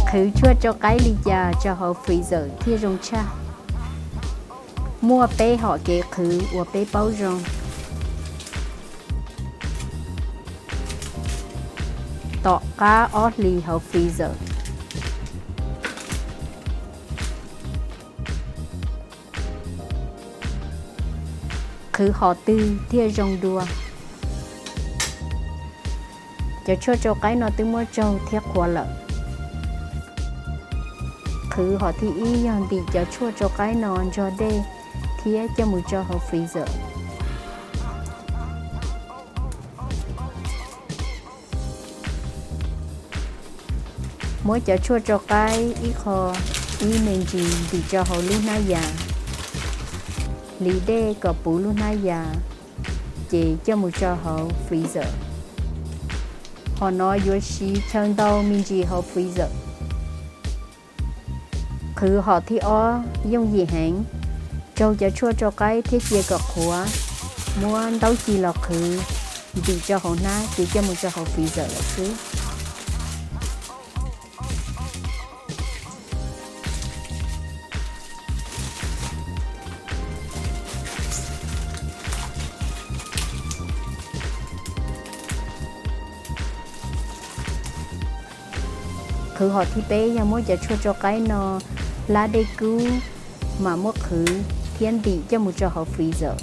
Qhwv tshuaj rau qaib li cas rau hauv freezer thiaj zoo tshaj? Muaj peb hom kev qhwv uas peb paub zoo. Tom qab ob hlis hauv freezer. Qhwv hom twg thiaj zoo dua? Cov tshuaj rau qaib no twb muab tsaug thiab qhuav lawm. Qhwv hom thib ib yog ntim cov tshuaj rau qaib no nrog dej thiab coj mus rau hauv freezer. Muab cov tshuaj rau qaib ib qho ib me ntsis ntim rau hauv lub hnab yas, hliv dej kom puv lub hnab yas, ces coj mus rau hauv freezer. Hom no yuav siv chaw ntau me ntsis hauv freezer. Qhwv hom thib ob yooj yim heev, tsaug cov tshuaj rau qaib thiab cia kom qhuav, muab ntaub ci los qhwv, ntim rau hauv hnab ces coj mus rau hauv freezer lawm xwb. Qhwv hom thib peb yog muab cov tshuaj rau qaib no hlab dej kub, mam muab qhwv thiab ntim coj mus rau hauv freezer.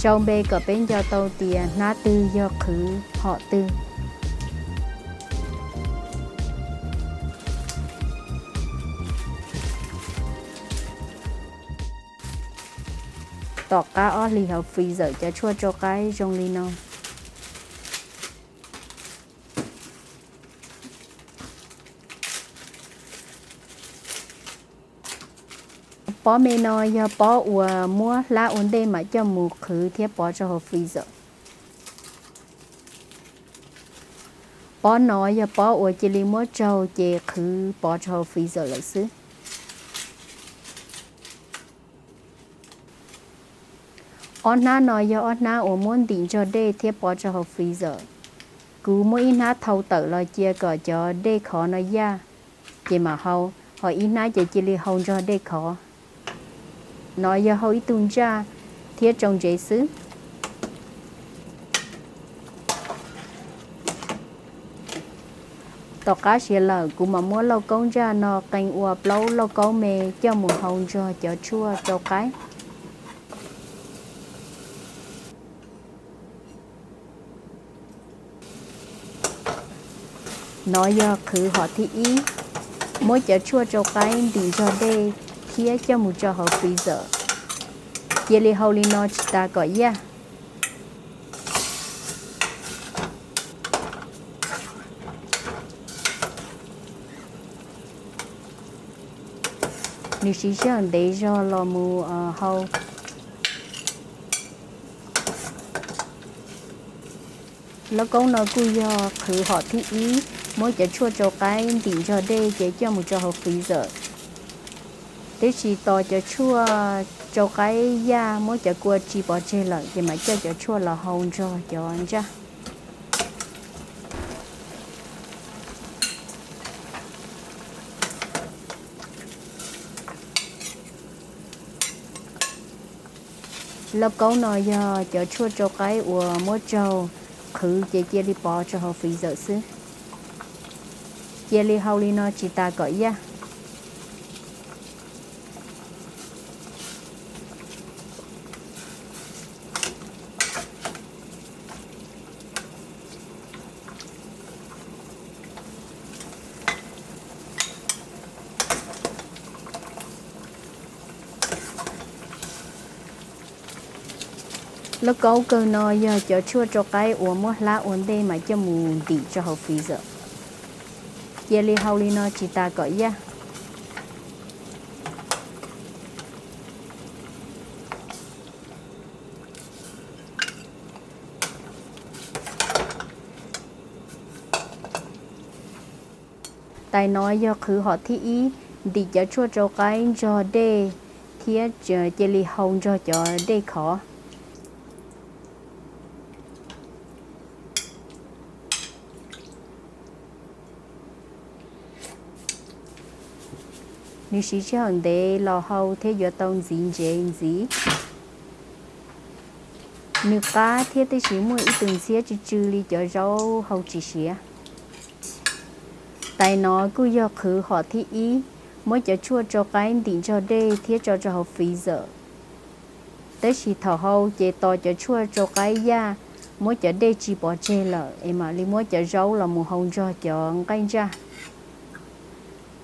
Sau npe kom peb nco tau tias hnab twg yog qhwv hom twg. Tom qab ob hlis hauv freezer cov tshuaj rau qaib zoo li no. Pob me no yog pob uas muab hlab ua ntej mam coj mus qhwv thiab pov rau hauv freezer. Pob no yog pob uas cia li muab tsaug ces qhwv pov rau hauv freezer lawm xwb. Ob hnab no yog ob hnab uas muab ntim nrog dej thiab pov rau hauv freezer. Kuv muab ib hnab thau tawm los cia kom cov dej khov no yaj, ces mam hau, ho ib hnab ces cia li hau nrog dej khov. No yog hau ib tug ntsaj thiab tsau ntsev xwb. Tom qab siav lawm kuv mam muab lauj kaub ntsaj no qee ua plaub lauj kaub me coj mus hau nrog cov tshuaj rau qaib. No yog qhwv hom thib ib, muab cov tshuaj rau qaib ntim nrog dej thiab coj mus rau hauv freezer. Cia li hau li no tsis tas kom yaj. Nws siv sij hawm ntev zog los mus hau. Lauj kaub no kuj yog qhwv hom thib ib, muab cov tshuaj rau qaib ntim nrog dej ces coj mus rau hauv freezer. Tiam sis tos cov tshuaj rau qaib yaj muab cov kua tsi pov tseg lawm ces mam coj cov tshuaj los hau nrog cov ntsaj. Lauj kaub no yog cov tshuaj rau qaib uas muab tsaug qhwv ces cia li pov rau hauv freezer xwb. Cia li hau li no tsis tas kom yaj. Lauj kaub kawg no yog cov tshuaj rau qaib uas muab hlab ua ntej mas coj mus ntim rau hauv freezer. Cia li hau li no tsis tas kom yaj. Tais no yog qhwv hom thib ib, ntim cov tshuaj rau qaib nrog dej thiab cia li hau nrog cov dej khov. Nws siv sij hawm ntev los hau thiab yuav tau ntxiv ntsev ntxiv. Nws qab thiab tab sis muaj ib tug ntxhiab tsw tsw li cov zaub hau tsis siav. Tais no kuj yog qhwv hom thib ib, muab cov tshuaj rau qaib ntim nrog dej thiab tso rau hauv freezer. Tab sis thaum hau ces tos cov tshuaj rau qaib yaj, muab cov dej tsis pov tseg lawm es mam li muab cov zaub los mus hau nrog cov nqaij ntsaj.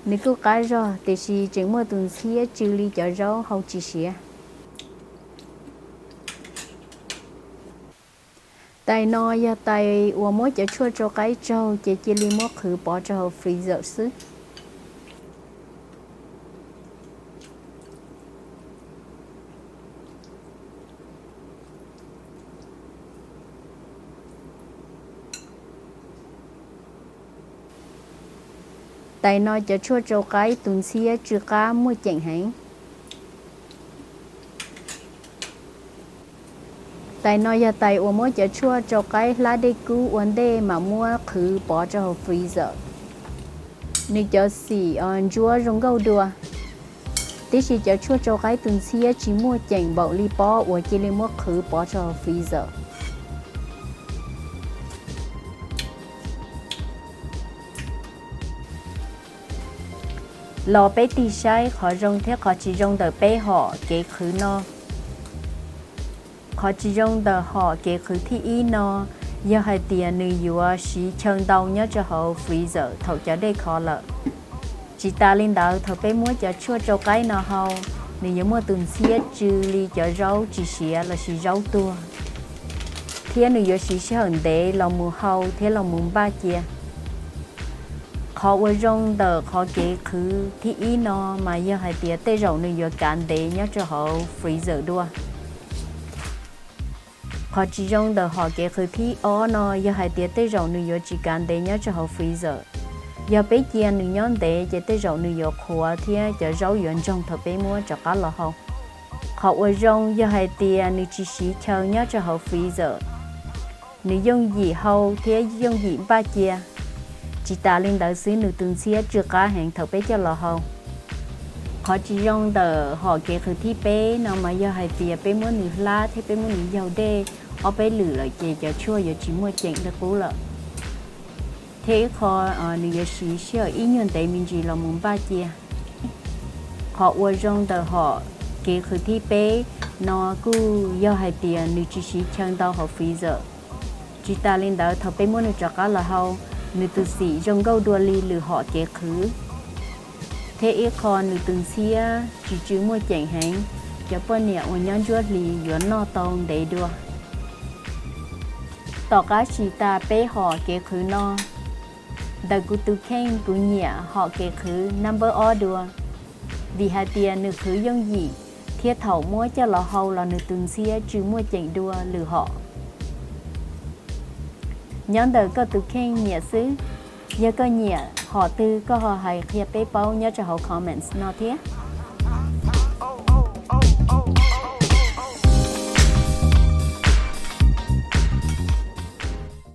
Nws kuj qab zog tiam sis tseem muaj tus ntxhiab tsw li cov zaub hau tsis siav. Tais no yog tais uas muab cov tshuaj rau qaib tsaug ces cia li muab qhwv pov rau hauv freezer xwb. Tais no cov tshuaj rau qaib tus ntxhiab tsw qab muaj ceem heev. Tais no yog tais uas muab cov tshuaj rau qaib hlab dej kub ua ntej mam muab qhwv pov rau hauv freezer. Nws cov xim ntsuab zoo nkauj dua, tiam sis cov tshuaj rau qaib tus ntxhiab tsis muaj ceem npaum li pob uas cia li muab qhwv pov rau hauv freezer. Los peb tig saib qhov zoo thiab qhov tsis zoo ntawm peb hom kev qhwv no. Qhov tsis zoo ntawm hom kev qhwv thib ib no yog hais tias nws yuav siv chaw ntau nyob rau hauv freezer thaum cov dej khov lawm. Tsis tas li ntawd, thaum peb muab cov tshuaj rau qaib no hau, nws yuav muaj tus ntxhiab tsw li cov zaub tsis siav lossis zaub tuag, thiab nws yuav siv sij hawm ntev los mus hau thiab los mus npaj cia. Qhov uas zoo ntawm qhov kev qhwv thib ib no mas yog hais tias tej zaum nws yuav kav ntev nyob rau hauv freezer dua. Qhov tsis zoo ntawm hom kev qhwv thib ob no yog hais tias tej zaum nws yuav tsis kav ntev nyob rau hauv freezer. Yog peb cia nws nyob ntev ces tej zaum nws yuav qhuav thiab cov zaub yuav ntsoog thaum peb muab rov qab los hau. Qhov uas zoo yog hais tias nws tsis siv chaw nyob rau hauv freezer, nws yooj yim hau thiab yooj yim npaj cia. Tsis tas li ntawd xwb, nws tus ntxhiab tsw qab heev thaum peb coj los hau. Qhov tsis zoo ntawm hom kev qhwv thib peb no mas yog hais tias peb muab nws hlab thiab peb muab nws yaug dej ob peb lwm lawm ces cov tshuaj yuav tsis muaj ceem li qub lawm, thiab ib qho nws yuav siv sij hawm ib nyuag ntev me ntsis los mus npaj cia. Qhov uas zoo ntawm hom kev qhwv thib peb no kuj yog hais tias nws tsis siv chaw ntau hauv freezer. Tsis tas li ntawd, thaum peb muab nws rov qab los hau, nws tus xim zoo nkauj dua li lwm hom kev qhwv, thiab ib qho nws tus ntxhiab tsis tsw muaj ceem heev, cov poj niam uas nyob ntsuab hlis yuav noj tau ntev dua. Tom qab siv tas peb hom kev qhwv no, ntawm kuv tus kheej kuv nyiam hom kev qhwv number ob dua, vim hais tias nws qhwv yooj yim thiab thaum muab coj los hau los nws tus ntxhiab tsw muaj ceem dua lwm hom. Nyob ntawm koj tus kheej nyiam xwb. Yog koj nyiam hom twg koj ho hais qhia peb paub nyob rau hauv comments no thiab.